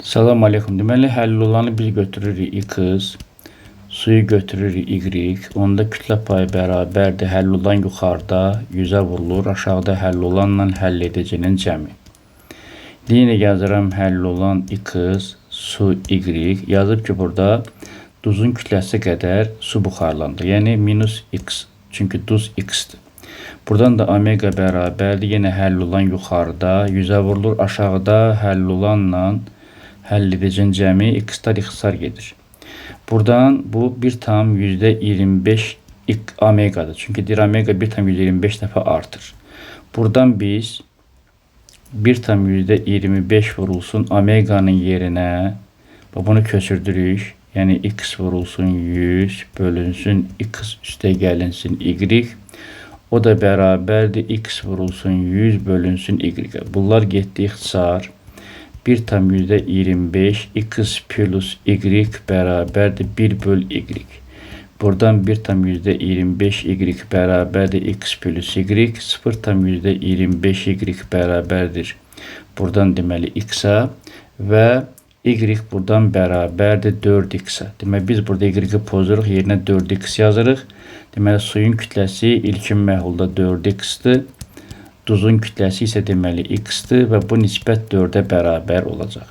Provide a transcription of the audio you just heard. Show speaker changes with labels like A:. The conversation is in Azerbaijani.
A: Salam aleykum. Deməli, həll olanı biz götürürük x, suyu götürürük y. Onda kütlə payı bərabərdir. Həll olan yuxarıda 100-ə vurulur, aşağıda həll olanla həll edicinin cəmi. Yenə yazıram həll olan x, su y. Yazıb ki, burada duzun kütləsi qədər su buxarlandı. Yəni minus x. Çünki duz x-dir. Buradan da omega bərabərdir. Yenə həll olan yuxarıda 100-ə vurulur, aşağıda həll olanla həll edicinin cəmi x-lar ixtisar gedir. Buradan bu 1,25 omegadır. Çünki deyir omega 1,25 dəfə artır. Buradan biz 1,25 vurulsun omeganın yerinə bunu köçürdürük. Yəni x vurulsun 100 bölünsün x üstə gəlinsin y. O da bərabərdir x vurulsun 100 bölünsün y. Bunlar getdi ixtisar. 1,25 x plus y bərabərdir 1 böl y. Buradan 1,25 y bərabərdir x plus y. 0,25 y bərabərdir. Buradan deməli x-a və y buradan bərabərdir 4x-a. Deməli biz burada y-i pozuruq, yerinə 4x yazırıq. Deməli suyun kütləsi ilkin məhlulda 4x-dir. Duzun kütləsi isə deməli x-dir və bu nisbət 4-ə bərabər olacaq.